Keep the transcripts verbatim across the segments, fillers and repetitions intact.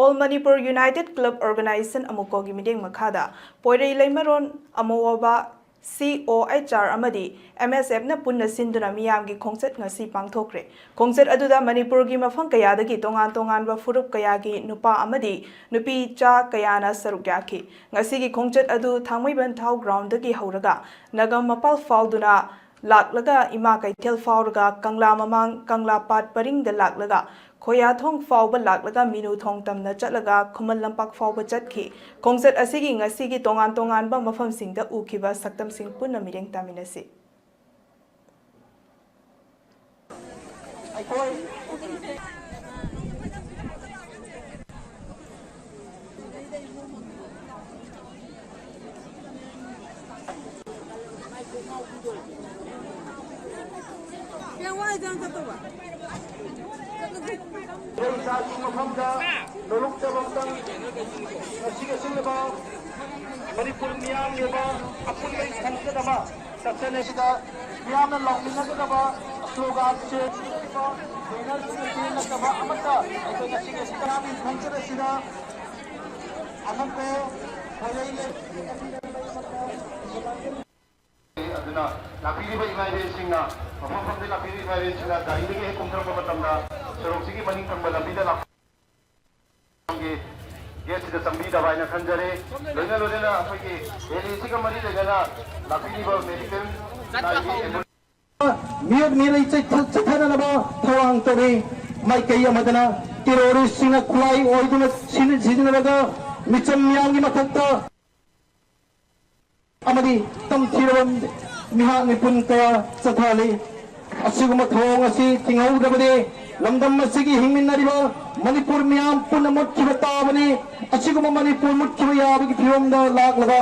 All Manipur United Club Organization, ꯑꯃꯨꯀꯣꯒꯤ ꯃꯤꯠꯌꯦꯡ ꯃꯈꯥꯗ ꯄꯣꯏꯔꯩ ꯂꯩꯃꯔꯣꯟ ꯑꯃꯣꯋꯥꯕ C O H R ꯑꯃꯗꯤ M S F ꯅ ꯄꯨꯟꯅ ꯁꯤꯟꯗꯨꯅ ꯃꯤꯌꯥꯝꯒꯤ ꯈꯣꯡꯆꯠ ꯉꯁꯤ ꯄꯥꯡꯊꯣꯛꯈ꯭ꯔꯦ꯫ ꯈꯣꯡꯆꯠ ꯑꯗꯨꯗ ꯃꯅꯤꯄꯨꯔꯒꯤ ꯃꯐꯝ ꯀꯌꯥꯗꯒꯤ ꯇꯣꯉꯥꯟ ꯇꯣꯉꯥꯟꯕ ꯐꯨꯔꯨꯞ ꯀꯌꯥꯒꯤ ꯅꯨꯄꯥ ꯑꯃꯗꯤ ꯅꯨꯄꯤ ꯆꯥ ꯀꯌꯥꯅ ꯁꯔꯨꯛ ꯌꯥꯈꯤ꯫ ꯉꯁꯤꯒꯤ ꯈꯣꯡꯆꯠ ꯑꯗꯨ ꯊꯥꯡꯃꯩꯕꯟ ꯊꯥꯎ ꯒ꯭ꯔꯥꯎꯟꯗꯒꯤ ꯍꯧꯔꯒ ꯅꯒꯝ ꯃꯄꯥꯜ ꯐꯥꯎꯗꯨꯅ ꯂꯥꯛꯂꯒ ꯏꯃꯥ ꯀꯩꯊꯦꯜ ꯐꯥꯎꯔꯒ ꯀꯪꯂꯥ ꯃꯃꯥꯡ, ꯀꯪꯂꯥ ꯄꯥꯠ ꯄꯔꯤꯡꯗ ꯂꯥꯛꯂꯒ ꯈꯣꯌꯥꯊꯣꯡ ꯐꯥꯎꯕ ꯂꯥꯛꯂꯒ ꯃꯤꯅꯨ ꯊꯣꯡ ꯇꯝꯅ ꯆꯠꯂꯒ ꯈꯨꯃꯟ ꯂꯝꯄꯥꯛ ꯐꯥꯎꯕ ꯆꯠꯈꯤ꯫ ꯈꯣꯡꯆꯠ ꯑꯁꯤꯒꯤ ꯉꯁꯤꯒꯤ ꯇꯣꯉꯥꯟ ꯇꯣꯉꯥꯟꯕ ꯃꯐꯝꯁꯤꯡꯗ ꯎꯈꯤꯕ ꯁꯛꯇꯝꯁꯤꯡ ꯄꯨꯟꯅ ꯃꯤꯠꯌꯦꯡ ꯇꯥꯃꯤꯟꯅꯁꯤ꯫ ꯑꯩꯈꯣꯏ ꯏꯁꯥꯒꯤ ꯃꯐꯝꯗ ꯅꯣꯂꯨꯛꯇ ꯑꯃꯨꯛꯇꯪ ꯉꯁꯤꯒꯤ ꯑꯁꯤꯒꯨꯝꯂꯕ ꯃꯅꯤꯄꯨꯔ ꯃꯤꯌꯥꯝꯒꯤ ꯑꯣꯏꯕ ꯑꯄꯨꯟꯕꯒꯤ ꯈꯣꯡꯆꯠ ꯑꯃ ꯆꯠꯆꯅꯤ꯫ ꯁꯤꯗ ꯃꯤꯌꯥꯝꯅ ꯂꯥꯎꯃꯤꯟꯅꯒꯗꯕ ꯁ꯭ꯂꯣꯒꯥꯟꯁꯦ ꯕꯦꯅꯔꯁꯤꯡ ꯅꯠꯇꯕ ꯑꯃꯠꯇ ꯑꯩꯈꯣꯏ ꯉꯁꯤꯒꯤ ꯑꯁꯤꯒꯤ ꯈꯣꯡꯆꯠ ꯑꯁꯤꯗ ꯑꯃꯨꯛꯀ ꯈꯣꯏꯔꯩ ꯂꯩ꯫ ꯑꯗꯨꯅ ꯂꯥꯛꯄꯤꯔꯤꯕ ꯏꯃꯥ ꯏꯕꯦꯟꯁꯤꯡꯅ, ꯃꯐꯝ ꯃꯐꯝꯗꯒꯤ ꯂꯥꯛꯄꯤꯔꯤꯕ ꯏꯃꯥ ꯏꯕꯦꯟꯁꯤꯡꯅ ꯒꯥꯔꯤꯗꯒꯤ ꯍꯦꯛ ꯀꯨꯝꯊꯔꯛꯄ ꯃꯇꯝꯗ ꯁꯣꯔꯣꯛꯁꯤꯒꯤ ꯃꯅꯤꯡ ꯊꯪꯕ ꯂꯝꯕꯤꯗ ꯂꯥꯛꯄ ꯒꯦꯠꯁꯤꯗ ꯆꯪꯕꯤꯗꯕ ꯍꯥꯏꯅ ꯈꯟꯖꯔꯦ꯫ ꯂꯣꯏꯅ ꯂꯣꯏꯅꯅ ꯑꯩꯈꯣꯏꯒꯤ ꯔꯦꯂꯤꯁꯤꯒ ꯃꯔꯤ ꯂꯩꯅꯅ ꯂꯥꯛꯄꯤꯔꯤꯕ ꯃꯦꯗꯤꯀꯦꯜ ꯂꯥꯏꯟꯒꯤ ꯃꯤꯑꯣꯠ ꯃꯤꯅꯩ ꯆꯠꯊ-, ꯆꯠꯊꯅꯅꯕ ꯊꯧꯔꯥꯡ ꯇꯧꯔꯤ꯫ ꯃꯥꯏꯀꯩ ꯑꯃꯗꯅ ꯇꯦꯔꯣꯔꯤꯁꯁꯤꯡꯅ ꯈꯨꯠꯂꯥꯏ ꯑꯣꯏꯗꯨꯅ ꯁꯤꯖꯤꯟ-, ꯁꯤꯖꯤꯟꯅꯔꯒ ꯃꯤꯆꯝ ꯃꯤꯌꯥꯝꯒꯤ ꯃꯊꯛꯇ ꯑꯃꯗꯤ ꯇꯝꯊꯤꯔꯕ ꯃꯤꯍꯥꯠ ꯃꯤꯄꯨꯟ ꯀꯌꯥ ꯆꯠꯊꯍꯜꯂꯤ꯫ ꯑꯁꯤꯒꯨꯝꯕ ꯊꯧꯑꯣꯡ ꯑꯁꯤ ꯊꯤꯡꯍꯧꯗ꯭ꯔꯕꯗꯤ ꯂꯝꯗꯝ ꯑꯁꯤꯒꯤ ꯍꯤꯡꯃꯤꯟꯅꯔꯤꯕ ꯃꯅꯤꯄꯨꯔ ꯃꯤꯌꯥꯝ ꯄꯨꯟꯅ ꯃꯨꯠꯈꯤꯕ ꯇꯥꯕꯅꯤ꯫ ꯑꯁꯤꯒꯨꯝꯕ ꯃꯅꯤꯄꯨꯔ ꯃꯨꯠꯈꯤꯕ ꯌꯥꯕꯒꯤ ꯐꯤꯕꯝꯗ ꯂꯥꯛꯂꯒ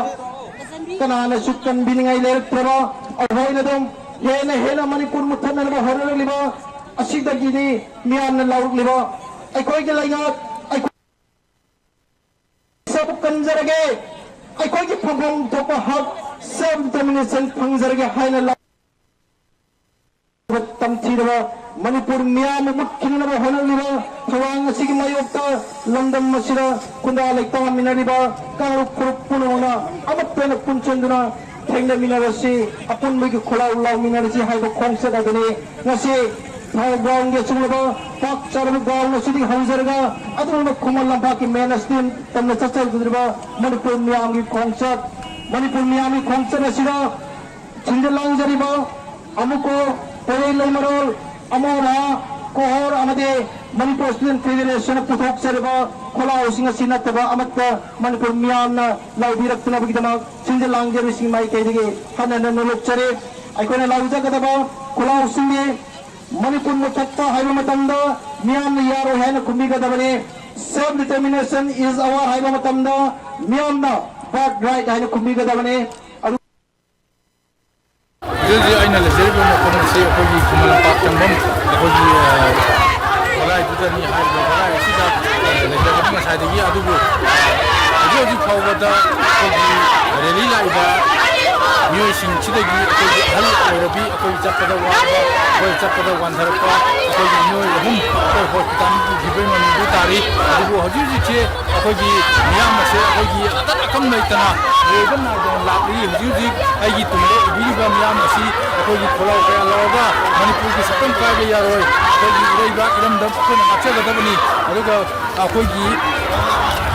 ꯀꯅꯥꯅꯁꯨ ꯀꯟꯕꯤꯅꯤꯡꯉꯥꯏ ꯂꯩꯔꯛꯇ꯭ꯔꯕ ꯑꯩꯈꯣꯏꯅ ꯑꯗꯨꯝ ꯍꯦꯟꯅ ꯍꯦꯟꯅ ꯃꯅꯤꯄꯨꯔ ꯃꯨꯠꯊꯠꯅꯅꯕ ꯍꯣꯠꯅꯔꯛꯂꯤꯕ ꯑꯁꯤꯗꯒꯤꯗꯤ ꯃꯤꯌꯥꯝꯅ ꯂꯥꯎꯔꯛꯂꯤꯕ ꯑꯩꯈꯣꯏꯒꯤ ꯂꯩꯉꯥꯛ, ꯑꯩꯈꯣꯏ ꯏꯁꯥꯕꯨ ꯀꯟꯖꯔꯒꯦ, ꯑꯩꯈꯣꯏꯒꯤ ꯐꯪꯐꯝ ꯊꯣꯛꯄ ꯍꯛ, self determination ꯐꯪꯖꯔꯒꯦ ꯍꯥꯏꯅ ꯂꯥꯎ-, ꯇꯝꯊꯤꯔꯕ ꯃꯅꯤꯄꯨꯔ ꯃꯤꯌꯥꯝꯕꯨ ꯃꯨꯠꯈꯤꯅꯅꯕ ꯍꯣꯠꯅꯔꯤꯕ ꯊꯧꯔꯥꯡ ꯑꯁꯤꯒꯤ ꯃꯥꯌꯣꯛꯇ ꯂꯝꯗꯝ ꯑꯁꯤꯗ ꯈꯨꯟꯗꯥ ꯂꯩꯇꯥꯃꯤꯟꯅꯔꯤꯕ ꯀꯥꯡꯂꯨꯞ ꯐꯨꯔꯨꯞ ꯄꯨꯝꯅꯃꯛꯅ ꯑꯃꯠꯇ ꯑꯣꯏꯅ ꯄꯨꯟꯁꯤꯟꯗꯨꯅ ꯊꯦꯡꯅꯃꯤꯟꯅꯔꯁꯤ, ꯑꯄꯨꯟꯕꯒꯤ ꯈꯣꯜꯂꯥꯎ ꯂꯥꯎꯃꯤꯟꯅꯔꯁꯤ ꯍꯥꯏꯕ ꯈꯣꯡꯆꯠ ꯑꯗꯨꯅꯤ꯫ ꯉꯁꯤ ꯒ꯭ꯔꯥꯎꯟꯒꯤ ꯑꯆꯨꯝꯂꯕ ꯄꯥꯛ ꯆꯥꯎꯔꯕ ꯒ꯭ꯔꯥꯎꯟ ꯑꯁꯤꯗꯒꯤ ꯍꯧꯖꯔꯒ ꯑꯗꯨꯒꯨꯝꯂꯕ ꯈꯨꯃꯟ ꯂꯝꯄꯥꯛꯀꯤ ꯃꯦꯟ ꯑꯁꯤꯗ ꯇꯝꯅ ꯆꯠꯆꯒꯗꯧꯔꯤꯕ ꯃꯅꯤꯄꯨꯔ ꯃꯤꯌꯥꯝꯒꯤ ꯈꯣꯡꯆꯠ, ꯃꯅꯤꯄꯨꯔ ꯃꯤꯌꯥꯝꯒꯤ ꯈꯣꯡꯆꯠ ꯑꯁꯤꯗ ꯁꯤꯟꯖ ꯂꯥꯡꯖꯔꯤꯕ ꯑꯃꯨꯀꯣ ꯄꯣꯏꯔꯩ ꯂꯩꯃꯔꯣꯜ ꯑꯃꯣꯔꯥ ꯀꯣꯍꯣꯔ ꯑꯃꯗꯤ ꯃꯅꯤꯄꯨꯔ ꯁ꯭ꯇꯨꯗꯦꯟꯠ ꯐꯦꯗꯔꯦꯁꯟꯅ ꯄꯨꯊꯣꯛꯆꯔꯤꯕ ꯈꯣꯜꯂꯥꯎꯁꯤꯡ ꯑꯁꯤ ꯅꯠꯇꯕ ꯑꯃꯠꯇ ꯃꯅꯤꯄꯨꯔ ꯃꯤꯌꯥꯝꯅ ꯂꯥꯎꯕꯤꯔꯛꯇꯅꯕꯒꯤꯗꯃꯛ ꯁꯤꯟꯖ ꯂꯥꯡꯖꯔꯤꯁꯤꯡ ꯃꯥꯏꯀꯩꯗꯒꯤ ꯍꯟꯅ ꯍꯟꯅ ꯅꯣꯂꯨꯛꯆꯔꯤ꯫ ꯑꯩꯈꯣꯏꯅ ꯂꯥꯎꯖꯒꯗꯕ ꯈꯣꯜꯂꯥꯎꯁꯤꯡꯗꯤ ꯃꯅꯤꯄꯨꯔ ꯃꯨꯊꯠꯄ ꯍꯥꯏꯕ ꯃꯇꯝꯗ ꯃꯤꯌꯥꯝꯅ ꯌꯥꯔꯣꯏ ꯍꯥꯏꯅ ꯈꯨꯝꯕꯤꯒꯗꯕꯅꯤ꯫ Self determination is our ꯍꯥꯏꯕ ꯃꯇꯝꯗ ꯃꯤꯌꯥꯝꯅ birth right ꯍꯥꯏꯅ ꯈꯨꯝꯕꯤꯒꯗꯕꯅꯤ꯫ ꯑꯗꯨ ꯍꯧꯖꯤꯛ ꯍꯧꯖꯤꯛ ꯑꯩꯅ ꯂꯩꯖꯔꯤꯕ ꯃꯐꯝ ꯑꯁꯤ ꯑꯩꯈꯣꯏꯒꯤ ꯈꯨꯃꯟ ꯂꯝꯄꯥꯛ ꯆꯪꯐꯝ ꯑꯩꯈꯣꯏꯒꯤ, ꯑ, ꯒꯣꯂꯥꯏꯗꯨꯗꯅꯤ꯫ ꯍꯥꯏꯔꯤꯕ ꯒꯣꯂꯥꯏ ꯑꯁꯤꯗ, ꯑ, ꯂꯩꯖꯕꯅꯤ ꯉꯁꯥꯏꯗꯒꯤ꯫ ꯑꯗꯨꯕꯨ ꯍꯧꯖꯤꯛ ꯍꯧꯖꯤꯛ ꯐꯥꯎꯕꯗ ꯑꯩꯈꯣꯏꯒꯤ ꯔꯦꯂꯤ ꯂꯥꯛꯏꯕ ꯃꯤꯑꯣꯏꯁꯤꯡꯁꯤꯗꯒꯤ ꯑꯩꯈꯣꯏꯒꯤ ꯑꯍꯜ ꯑꯣꯏꯔꯕꯤ, ꯑꯩꯈꯣꯏ ꯆꯠꯄꯗ ꯋꯥꯕ, ꯑꯩꯈꯣꯏ ꯆꯠꯄꯗ ꯋꯥꯟꯊꯔꯛꯄ ꯑꯩꯈꯣꯏꯒꯤ ꯃꯤꯑꯣꯏ ꯑꯍꯨꯝ ꯑꯩꯈꯣꯏ ꯍꯣꯁꯄꯤꯇꯥꯜꯗ ꯄꯨꯈꯤꯕꯒꯤ ꯃꯃꯤꯡꯗꯨ ꯇꯥꯔꯤ꯫ ꯑꯗꯨꯕꯨ ꯍꯧꯖꯤꯛ ꯍꯧꯖꯤꯛꯁꯦ ꯑꯩꯈꯣꯏꯒꯤ ꯃꯤꯌꯥꯝ ꯑꯁꯦ ꯑꯩꯈꯣꯏꯒꯤ ꯑꯇꯠ ꯑꯀꯝ ꯂꯩꯇꯅ ꯂꯣꯏꯕ ꯅꯥꯏꯗꯅ ꯂꯥꯛꯂꯤ꯫ ꯍꯧꯖꯤꯛ ꯍꯧꯖꯤꯛ ꯑꯩꯒꯤ ꯇꯨꯡꯗ ꯎꯕꯤꯔꯤꯕ ꯃꯤꯌꯥꯝ ꯑꯁꯤ ꯑꯩꯈꯣꯏꯒꯤ ꯈꯣꯜꯂꯥꯎ ꯀꯌꯥ ꯂꯧꯔꯒ ꯃꯅꯤꯄꯨꯔꯒꯤ ꯁꯛꯇꯝ ꯀꯥꯏꯕ ꯌꯥꯔꯣꯏ, ꯑꯩꯈꯣꯏꯒꯤ ꯏꯔꯩꯕꯥꯛ ꯏꯔꯝꯗꯝ ꯑꯩꯈꯣꯏꯅ ꯉꯥꯛꯆꯒꯗꯕꯅꯤ, ꯑꯗꯨꯒ ꯑꯩꯈꯣꯏꯒꯤ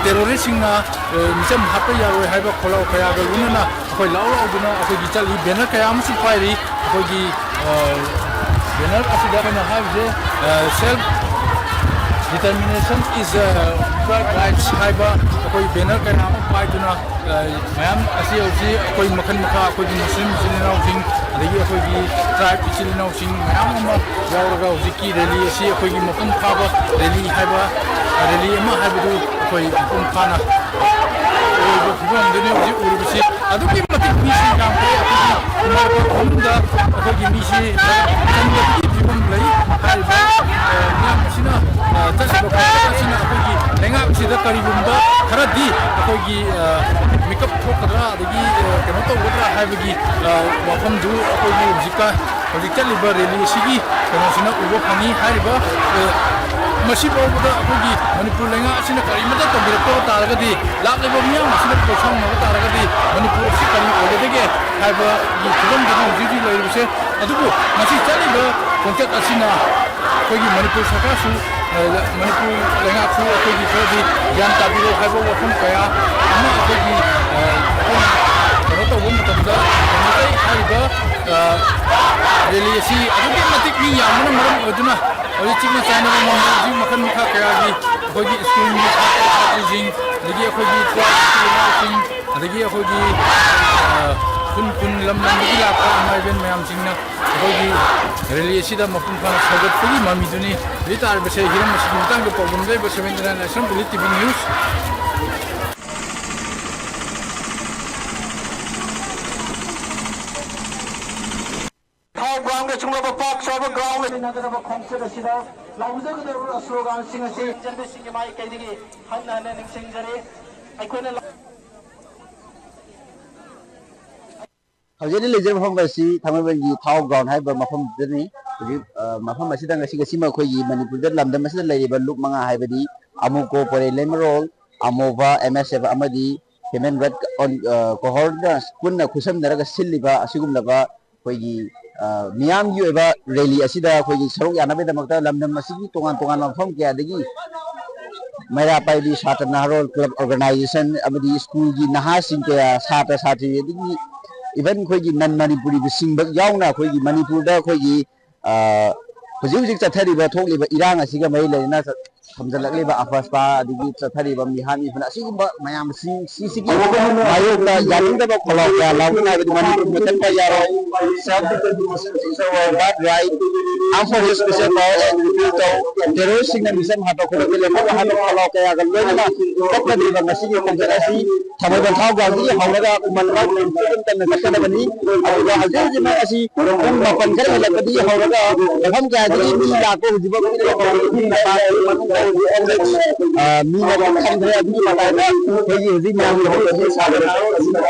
ꯇꯦꯔꯣꯔꯤꯁꯁꯤꯡꯅ, ꯑ, ꯃꯤꯆꯝ ꯍꯥꯠꯄ ꯌꯥꯔꯣꯏ ꯍꯥꯏꯕ ꯈꯣꯜꯂꯥꯎ ꯀꯌꯥꯒ ꯂꯣꯏꯅꯅ ꯑꯩꯈꯣꯏ ꯂꯥꯎ ꯂꯥꯎꯗꯨꯅ ꯑꯩꯈꯣꯏꯒꯤ ꯆꯠꯂꯤ꯫ ꯕꯦꯅꯔ ꯀꯌꯥ ꯑꯃꯁꯨ ꯄꯥꯏꯔꯤ꯫ ꯑꯩꯈꯣꯏꯒꯤ, ꯑ, ꯕꯦꯅꯔ ꯑꯁꯤꯗ ꯑꯩꯈꯣꯏꯅ ꯍꯥꯏꯔꯤꯁꯦ, ꯑ, "Self determination is a birthright" ꯍꯥꯏꯕ ꯑꯩꯈꯣꯏ ꯕꯦꯅꯔ ꯀꯌꯥ ꯑꯃ ꯄꯥꯏꯗꯨꯅ, ꯑ, ꯃꯌꯥꯝ ꯑꯁꯤ ꯍꯧꯖꯤꯛ ꯑꯩꯈꯣꯏ ꯃꯈꯜ ꯃꯈꯥ, ꯑꯩꯈꯣꯏꯒꯤ ꯃꯨꯁꯂꯤꯝ ꯏꯆꯤꯜ ꯏꯅꯥꯎꯁꯤꯡ, ꯑꯗꯒꯤ ꯑꯩꯈꯣꯏꯒꯤ ꯇ꯭ꯔꯥꯏꯕ ꯏꯆꯤꯜ ꯏꯅꯥꯎꯁꯤꯡ ꯃꯌꯥꯝ ꯑꯃ ꯌꯥꯎꯔꯒ ꯍꯧꯖꯤꯛꯀꯤ ꯔꯦꯂꯤ ꯑꯁꯤ ꯑꯩꯈꯣꯏꯒꯤ ꯃꯄꯨꯡ ꯐꯥꯕ ꯔꯦꯂꯤ ꯍꯥꯏꯕ, ꯔꯦꯂꯤ ꯑꯃ ꯍꯥꯏꯕꯗꯨ ꯑꯩꯈꯣꯏ ꯃꯄꯨꯡ ꯐꯥꯅ ꯑꯣꯏꯕ ꯐꯤꯕꯝꯗꯨꯅꯤ ꯍꯧꯖꯤꯛ ꯎꯔꯤꯕꯁꯤ꯫ ꯑꯗꯨꯛꯀꯤ ꯃꯇꯤꯛ ꯃꯤꯁꯤ ꯌꯥꯝꯈ꯭ꯔꯦ꯫ ꯑꯩꯈꯣꯏꯒꯤ ꯃꯐꯝꯗ ꯑꯩꯈꯣꯏꯒꯤ ꯃꯤꯁꯤ ꯆꯟꯗꯕꯒꯤ ꯐꯤꯕꯝ ꯂꯩ꯫ ꯍꯥꯏꯔꯤꯕ, ꯑ, ꯃꯤꯌꯥꯝ ꯑꯁꯤꯅ, ꯑ, ꯆꯠꯂꯤꯕ ꯈꯣꯡꯆꯠ ꯑꯁꯤꯅ ꯑꯩꯈꯣꯏꯒꯤ ꯂꯩꯉꯥꯛꯁꯤꯗ ꯀꯔꯤꯒꯨꯝꯕ ꯈꯔꯗꯤ ꯑꯩꯈꯣꯏꯒꯤ, ꯑ, ꯃꯤꯀꯞ ꯊꯣꯛꯀꯗ꯭ꯔꯥ, ꯑꯗꯒꯤ, ꯑ, ꯀꯩꯅꯣ ꯇꯧꯒꯗ꯭ꯔꯥ ꯍꯥꯏꯕꯒꯤ, ꯑ, ꯋꯥꯐꯝꯗꯨ ꯑꯩꯈꯣꯏꯒꯤ ꯍꯧꯖꯤꯛꯀꯥꯟ ꯍꯧꯖꯤꯛ ꯆꯠꯂꯤꯕ ꯔꯦꯂꯤ ꯑꯁꯤꯒꯤ ꯀꯩꯅꯣꯁꯤꯅ ꯎꯕ ꯐꯪꯉꯤ꯫ ꯍꯥꯏꯔꯤꯕ, ꯑ, ꯃꯁꯤ ꯐꯥꯎꯕꯗ ꯑꯩꯈꯣꯏꯒꯤ ꯃꯅꯤꯄꯨꯔ ꯂꯩꯉꯥꯛ ꯑꯁꯤꯅ ꯀꯔꯤꯃꯠꯇ ꯇꯧꯕꯤꯔꯛꯇꯕ ꯇꯥꯔꯒꯗꯤ, ꯂꯥꯛꯂꯤꯕ ꯃꯤꯌꯥꯝ ꯑꯁꯤꯅ ꯄꯣꯠꯁꯝꯅꯕ ꯇꯥꯔꯒꯗꯤ ꯃꯅꯤꯄꯨꯔ ꯑꯁꯤ ꯀꯔꯤ ꯑꯣꯏꯒꯗꯒꯦ ꯍꯥꯏꯕꯒꯤ ꯐꯤꯕꯝꯗꯅꯤ ꯍꯧꯖꯤꯛ ꯍꯧꯖꯤꯛ ꯂꯩꯔꯤꯕꯁꯦ꯫ ꯑꯗꯨꯕꯨ ꯃꯁꯤ ꯆꯠꯂꯤꯕ ꯈꯣꯡꯆꯠ ꯑꯁꯤꯅ ꯑꯩꯈꯣꯏꯒꯤ ꯃꯅꯤꯄꯨꯔ ꯁꯔꯀꯥꯔꯁꯨ, ꯑ, ꯃꯅꯤꯄꯨꯔ ꯂꯩꯉꯥꯛꯁꯨ ꯑꯩꯈꯣꯏꯒꯤ ꯈꯔꯗꯤ ꯒ꯭ꯌꯥꯟ ꯇꯥꯕꯤꯔꯣ ꯍꯥꯏꯕ ꯋꯥꯐꯝ ꯀꯌꯥ ꯑꯃ ꯑꯩꯈꯣꯏꯒꯤ, ꯑ, ꯑꯩꯈꯣꯏꯅ ꯀꯩꯅꯣ ꯇꯧꯕ ꯃꯇꯝꯗ ꯃꯩꯇꯩ ꯍꯥꯏꯔꯤꯕ, ꯑ, ꯔꯦꯂꯤ ꯑꯁꯤ ꯑꯗꯨꯛꯀꯤ ꯃꯇꯤꯛ ꯃꯤ ꯌꯥꯝꯕꯅ ꯃꯔꯝ ꯑꯣꯏꯗꯨꯅ ꯍꯧꯖꯤꯛ ꯆꯤꯛꯅ ꯆꯥꯏꯅꯕ ꯉꯝꯕ ꯍꯧꯖꯤꯛ ꯃꯈꯜ ꯃꯈꯥ ꯀꯌꯥꯒꯤ ꯑꯩꯈꯣꯏꯒꯤ ꯁ꯭ꯀꯨꯜꯒꯤ ꯁꯥꯇ꯭ꯔ ꯁꯥꯇ꯭ꯔꯤꯁꯤꯡ, ꯑꯗꯒꯤ ꯑꯩꯈꯣꯏꯒꯤ tribeꯀꯤ ꯏꯃꯥꯁꯤꯡ, ꯑꯗꯒꯤ ꯑꯩꯈꯣꯏꯒꯤ, ꯑ, ꯈꯨꯟ ꯈꯨꯟ ꯂꯝ ꯂꯝꯗꯒꯤ ꯂꯥꯛꯄ ꯏꯃꯥ ꯏꯕꯦꯟ ꯃꯌꯥꯝꯁꯤꯡꯅ ꯑꯩꯈꯣꯏꯒꯤ ꯔꯦꯂꯤ ꯑꯁꯤꯗ ꯃꯄꯨꯡ ꯐꯥꯅ ꯁꯧꯒꯠꯄꯒꯤ ꯃꯃꯤꯗꯨꯅꯤ꯫ ꯍꯧꯖꯤꯛ ꯇꯥꯔꯤꯕꯁꯦ ꯍꯤꯔꯝ ꯑꯁꯤꯒꯤ ꯃꯇꯥꯡꯗ ꯄꯥꯎꯗꯝꯖꯔꯤꯕ seventy-nine Assam Valley TV News꯫ ꯊꯥꯎ ꯒ꯭ꯔꯥꯎꯟꯒ ꯆꯨꯡꯂꯕ ꯄꯥꯛ ꯆꯥꯎꯕ ꯒ꯭ꯔꯥꯎꯟ ꯂꯩꯅꯒꯗꯕ ꯈꯣꯡꯆꯠ ꯑꯁꯤꯗ ꯂꯥꯎꯖꯒꯗꯧꯔꯤꯕ ꯁ꯭ꯂꯣꯒꯥꯟꯁꯤꯡ ꯑꯁꯤ ꯆꯦꯟꯕꯤꯁꯤꯡꯒꯤ ꯃꯥꯏꯀꯩꯗꯒꯤ ꯍꯟꯅ ꯍꯟꯅ ꯅꯤꯡꯁꯤꯡꯖꯔꯤ꯫ ꯑꯩꯈꯣꯏꯅ ꯍꯧꯖꯤꯛ ꯑꯩꯅ ꯂꯩꯖꯔꯤꯕ ꯃꯐꯝ ꯑꯁꯤ ꯊꯥꯡꯃꯩꯕꯟꯒꯤ ꯊꯥꯎ ꯒ꯭ꯔꯥꯎꯟ ꯍꯥꯏꯔꯤꯕ ꯃꯐꯝꯗꯨꯗꯅꯤ꯫ ꯍꯧꯖꯤꯛ, ꯑ, ꯃꯐꯝ ꯑꯁꯤꯗ ꯉꯁꯤ, ꯉꯁꯤꯃꯛ ꯑꯩꯈꯣꯏꯒꯤ ꯃꯅꯤꯄꯨꯔꯗ ꯂꯝꯗꯝ ꯑꯁꯤꯗ ꯂꯩꯔꯤꯕ ꯂꯨꯞ ꯃꯉꯥ ꯍꯥꯏꯕꯗꯤ ꯑꯃꯨꯀꯣ, ꯄꯣꯏꯔꯩ ꯂꯩꯃꯔꯣꯜ, ꯑꯃꯣꯕ, MSF ꯑꯃꯗꯤ Human Right, ꯑ, ꯀꯣꯍꯣꯔꯠꯅ ꯄꯨꯟꯅ ꯈꯨꯠꯁꯝꯅꯔꯒ ꯁꯤꯜꯂꯤꯕ ꯑꯁꯤꯒꯨꯝꯂꯕ ꯑꯩꯈꯣꯏꯒꯤ, ꯑ, ꯃꯤꯌꯥꯝꯒꯤ ꯑꯣꯏꯕ ꯔꯦꯂꯤ ꯑꯁꯤꯗ ꯑꯩꯈꯣꯏꯒꯤ ꯁꯔꯨꯛ ꯌꯥꯅꯕꯒꯤꯗꯃꯛꯇ ꯂꯝꯗꯝ ꯑꯁꯤꯒꯤ ꯇꯣꯉꯥꯟ ꯇꯣꯉꯥꯟꯕ ꯃꯐꯝ ꯀꯌꯥꯗꯒꯤ ꯃꯩꯔꯥ ꯄꯥꯏꯕꯤ ꯁꯥꯇ꯭ꯔ ꯅꯍꯥꯔꯣꯜ ꯀ꯭ꯂꯕ ꯑꯣꯔꯒꯅꯥꯏꯖꯦꯁꯟ ꯑꯃꯗꯤ ꯁ꯭ꯀꯨꯜꯒꯤ ꯅꯍꯥꯁꯤꯡ ꯀꯌꯥ, ꯁꯥꯇ꯭ꯔ ꯁꯥꯇ꯭ꯔꯤ, ꯑꯗꯒꯤ even ꯑꯩꯈꯣꯏꯒꯤ ꯅꯟ ꯃꯅꯤꯄꯨꯔꯤꯕꯁꯤꯡꯕꯛ ꯌꯥꯎꯅ ꯑꯩꯈꯣꯏꯒꯤ ꯃꯅꯤꯄꯨꯔꯗ ꯑꯩꯈꯣꯏꯒꯤ, ꯑ, ꯍꯧꯖꯤꯛ ꯍꯧꯖꯤꯛ ꯆꯠꯊꯔꯤꯕ ꯊꯣꯛꯂꯤꯕ ꯏꯔꯥꯡ ꯑꯁꯤꯒ ꯃꯔꯤ ꯂꯩꯅꯅ ꯊꯝꯖꯤꯜꯂꯛꯂꯤꯕ ꯑꯐꯁꯄꯥ ꯑꯗꯒꯤ ꯆꯠꯊꯔꯤꯕ ꯃꯤꯍꯥꯠ ꯃꯤꯄꯨꯟ ꯑꯁꯤꯒꯨꯝꯕ ꯃꯌꯥꯝꯁꯤ, ꯁꯤꯁꯤꯒꯤ ꯃꯥꯌꯣꯛꯇ ꯌꯥꯅꯤꯡꯗꯕ ꯈꯣꯜꯂꯥꯎ ꯀꯌꯥ ꯂꯥꯎꯒꯅꯤ ꯍꯥꯏꯕꯗꯤ ꯃꯅꯤꯄꯨꯔ ꯃꯨꯊꯠꯄ ꯌꯥꯔꯣꯏ, self defense birth right, armed forces special power act repeal ꯇꯧ, terroristꯁꯤꯡꯅ ꯃꯤꯆꯝ ꯍꯥꯠꯄ ꯈꯣꯠꯄ ꯂꯦꯞꯍꯜꯂꯣ ꯍꯥꯏꯕ ꯈꯣꯜꯂꯥꯎ ꯀꯌꯥꯒ ꯂꯣꯏꯅꯅ ꯆꯠꯀꯗꯧꯔꯤꯕ ꯉꯁꯤꯒꯤ ꯈꯣꯡꯆꯠ ꯑꯁꯤ ꯊꯥꯡꯃꯩꯕꯟ ꯊꯥꯎ ꯒ꯭ꯔꯥꯎꯟꯗꯒꯤ ꯍꯧꯔꯒ ꯈꯨꯃꯟ ꯂꯝ ꯇꯝꯅ ꯆꯠꯀꯗꯕꯅꯤ꯫ ꯑꯗꯨꯒ ꯍꯧꯖꯤꯛ ꯍꯧꯖꯤꯛꯃꯛ ꯑꯁꯤ ꯄꯨꯡ ꯃꯥꯄꯟ ꯈꯔ ꯍꯦꯜꯂꯛꯄꯗꯒꯤ ꯍꯧꯔꯒ ꯃꯐꯝ ꯀꯌꯥꯗꯒꯤ ꯃꯤ ꯂꯥꯛꯄ ꯍꯧꯖꯤꯛꯐꯥꯎ ꯃꯤ ꯃꯄꯨꯡ ꯊꯝꯈ꯭ꯔꯦ꯫ ꯑꯗꯨꯒꯤ ꯃꯇꯥꯏꯗ ꯑꯩꯈꯣꯏꯒꯤ ꯍꯧꯖꯤꯛ ꯃꯌꯥꯝꯒꯤ ꯍꯧꯖꯤꯛ ꯁꯥꯗꯅ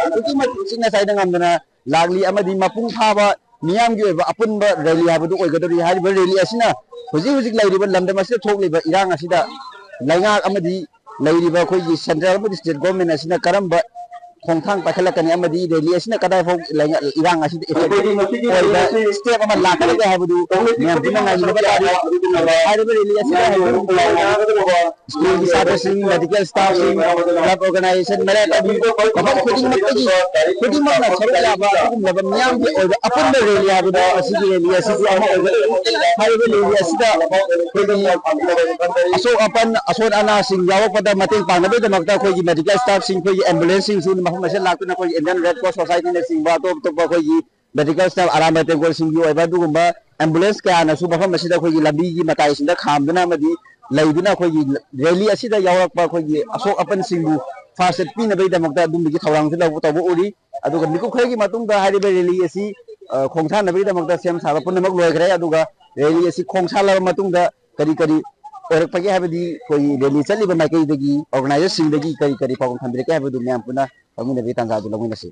ꯑꯗꯨꯛꯀꯤ ꯃꯇꯤꯛ ꯆꯤꯛꯅ ꯆꯥꯏꯅ ꯉꯝꯗꯅ ꯂꯥꯛꯂꯤ ꯑꯃꯗꯤ ꯃꯄꯨꯡ ꯐꯥꯕ ꯃꯤꯌꯥꯝꯒꯤ ꯑꯣꯏꯕ ꯑꯄꯨꯟꯕ ꯔꯦꯂꯤ ꯍꯥꯏꯕꯗꯨ ꯑꯣꯏꯒꯗꯧꯔꯤ꯫ ꯍꯥꯏꯔꯤꯕ ꯔꯦꯂꯤ ꯑꯁꯤꯅ ꯍꯧꯖꯤꯛ ꯍꯧꯖꯤꯛ ꯂꯩꯔꯤꯕ ꯂꯝꯗꯝ ꯑꯁꯤꯗ ꯊꯣꯛꯂꯤꯕ ꯏꯔꯥꯡ ꯑꯁꯤꯗ ꯂꯩꯉꯥꯛ ꯑꯃꯗꯤ ꯂꯩꯔꯤꯕ ꯑꯩꯈꯣꯏꯒꯤ ꯁꯦꯟꯇ꯭ꯔꯦꯜ ꯑꯃꯗꯤ ꯁ꯭ꯇꯦꯠ ꯒꯣꯔꯃꯦꯟ ꯑꯁꯤꯅ ꯀꯔꯝꯕ ꯈꯣꯡꯊꯥꯡ ꯄꯥꯏꯈꯠꯂꯛꯀꯅꯤ ꯑꯃꯗꯤ ꯔꯦꯂꯤ ꯑꯁꯤꯅ ꯀꯗꯥꯏꯐꯥꯎ ꯂꯩꯉꯥꯛ ꯏꯔꯥꯡ ꯑꯁꯤꯗ ꯏꯐꯦꯛꯇꯤꯚ ꯑꯣꯏꯕ ꯁ꯭ꯇꯦꯞ ꯑꯃ ꯂꯥꯛꯀꯗꯒꯦ ꯍꯥꯏꯕꯗꯨ ꯃꯌꯥꯝ ꯄꯨꯟꯅ ꯉꯥꯏꯃꯤꯟꯅꯕ ꯇꯥꯔꯤ꯫ ꯍꯥꯏꯔꯤꯕ ꯔꯦꯂꯤ ꯑꯁꯤꯗ ꯍꯧꯖꯤꯛ ꯍꯧꯖꯤꯛ ꯁ꯭ꯀꯨꯜꯒꯤ ꯁꯥꯇ꯭ꯔꯁꯤꯡ, ꯃꯦꯗꯤꯀꯦꯜ ꯁ꯭ꯇꯥꯐꯁꯤꯡ, ꯀ꯭ꯂꯕ ꯑꯣꯔꯒꯅꯥꯏꯖꯦꯁꯟ, ꯃꯔꯛ ꯑꯗꯨꯝ ꯃꯐꯝ ꯈꯨꯗꯤꯡꯃꯛꯇꯒꯤ ꯈꯨꯗꯤꯡꯃꯛꯅ ꯁꯔꯨꯛ ꯌꯥꯕ ꯑꯗꯨꯒꯨꯝꯂꯕ ꯃꯤꯌꯥꯝꯒꯤ ꯑꯣꯏꯕ ꯑꯄꯨꯟꯕ ꯔꯦꯂꯤ ꯍꯥꯏꯕꯗꯣ ꯑꯁꯤꯒꯤ ꯔꯦꯂꯤ ꯑꯁꯤꯁꯨ ꯑꯃ ꯑꯣꯏꯒꯅꯤ꯫ ꯍꯥꯏꯔꯤꯕ ꯔꯦꯂꯤ ꯑꯁꯤꯗ ꯑꯩꯈꯣꯏꯒꯤ ꯑꯁꯣꯛ ꯑꯄꯟ, ꯑꯁꯣꯟ ꯑꯅꯥꯁꯤꯡ ꯌꯥꯎꯔꯛꯄꯗ ꯃꯇꯦꯡ ꯄꯥꯡꯅꯕꯒꯤꯗꯃꯛꯇ ꯑꯩꯈꯣꯏꯒꯤ ꯃꯦꯗꯤꯀꯦꯜ ꯁ꯭ꯇꯥꯐꯁꯤꯡ, ꯑꯩꯈꯣꯏꯒꯤ ꯑꯦꯝꯕꯨꯂꯦꯟꯁꯁꯤꯡꯁꯨ ꯃꯐꯝ ꯑꯁꯤꯗ ꯂꯥꯛꯇꯨꯅ ꯑꯩꯈꯣꯏꯒꯤ ꯏꯟꯗꯤꯌꯟ ꯔꯦꯗ ꯀ꯭ꯔꯣꯁ ꯁꯣꯁꯥꯏꯇꯤꯅꯆꯤꯡꯕ ꯑꯇꯣꯞ ꯑꯇꯣꯞꯄ ꯑꯩꯈꯣꯏꯒꯤ ꯃꯦꯗꯤꯀꯦꯜ ꯁ꯭ꯇꯥꯐ ꯑꯔꯥꯝꯕꯥꯏ ꯇꯦꯡꯒꯣꯜꯁꯤꯡꯒꯤ ꯑꯣꯏꯕ ꯑꯗꯨꯒꯨꯝꯕ ꯑꯦꯝꯕꯨꯂꯦꯟꯁ ꯀꯌꯥꯅꯁꯨ ꯃꯐꯝ ꯑꯁꯤꯗ ꯑꯩꯈꯣꯏꯒꯤ ꯂꯝꯕꯤꯒꯤ ꯃꯇꯥꯏꯁꯤꯡꯗ ꯈꯥꯝꯗꯨꯅ ꯑꯃꯗꯤ ꯂꯩꯗꯨꯅ ꯑꯩꯈꯣꯏꯒꯤ ꯔꯦꯂꯤ ꯑꯁꯤꯗ ꯌꯥꯎꯔꯛꯄ ꯑꯩꯈꯣꯏꯒꯤ ꯑꯁꯣꯛ ꯑꯄꯟꯁꯤꯡꯕꯨ ꯐꯥꯔꯁ ꯑꯦꯗ ꯄꯤꯅꯕꯒꯤꯗꯃꯛꯇ ꯑꯗꯨꯝꯕꯒꯤ ꯊꯧꯔꯥꯡꯁꯨ ꯂꯧꯕ ꯇꯧꯕ ꯎꯔꯤ꯫ ꯑꯗꯨꯒ ꯃꯤꯀꯨꯞ ꯈꯔꯒꯤ ꯃꯇꯨꯡꯗ ꯍꯥꯏꯔꯤꯕ ꯔꯦꯂꯤ ꯑꯁꯤ, ꯑ, ꯈꯣꯡꯁꯥꯟꯅꯕꯒꯤꯗꯃꯛꯇ ꯁꯦꯝ ꯁꯥꯕ ꯄꯨꯝꯅꯃꯛ ꯂꯣꯏꯈ꯭ꯔꯦ꯫ ꯑꯗꯨꯒ ꯔꯦꯂꯤ ꯑꯁꯤ ꯈꯣꯡꯁꯥꯜꯂꯕ ꯃꯇꯨꯡꯗ ꯀꯔꯤ ꯀꯔꯤ ꯑꯣꯏꯔꯛꯄꯒꯦ ꯍꯥꯏꯕꯗꯤ ꯑꯩꯈꯣꯏꯒꯤ ꯔꯦꯂꯤ ꯆꯠꯂꯤꯕ ꯃꯥꯏꯀꯩꯗꯒꯤ ꯑꯣꯔꯒꯅꯥꯏꯖꯔꯁꯤꯡꯗꯒꯤ ꯀꯔꯤ ꯀꯔꯤ ꯄꯥꯎꯈꯨꯝ ꯊꯝꯕꯤꯔꯛꯀꯦ ꯍꯥꯏꯕꯗꯨ ꯃꯌꯥꯝ ꯄꯨꯟꯅ ꯂꯧꯃꯤꯟꯅꯕꯒꯤ ꯇꯥꯟꯖꯥ ꯑꯗꯨ ꯂꯧꯃꯤꯟꯅꯁꯤ꯫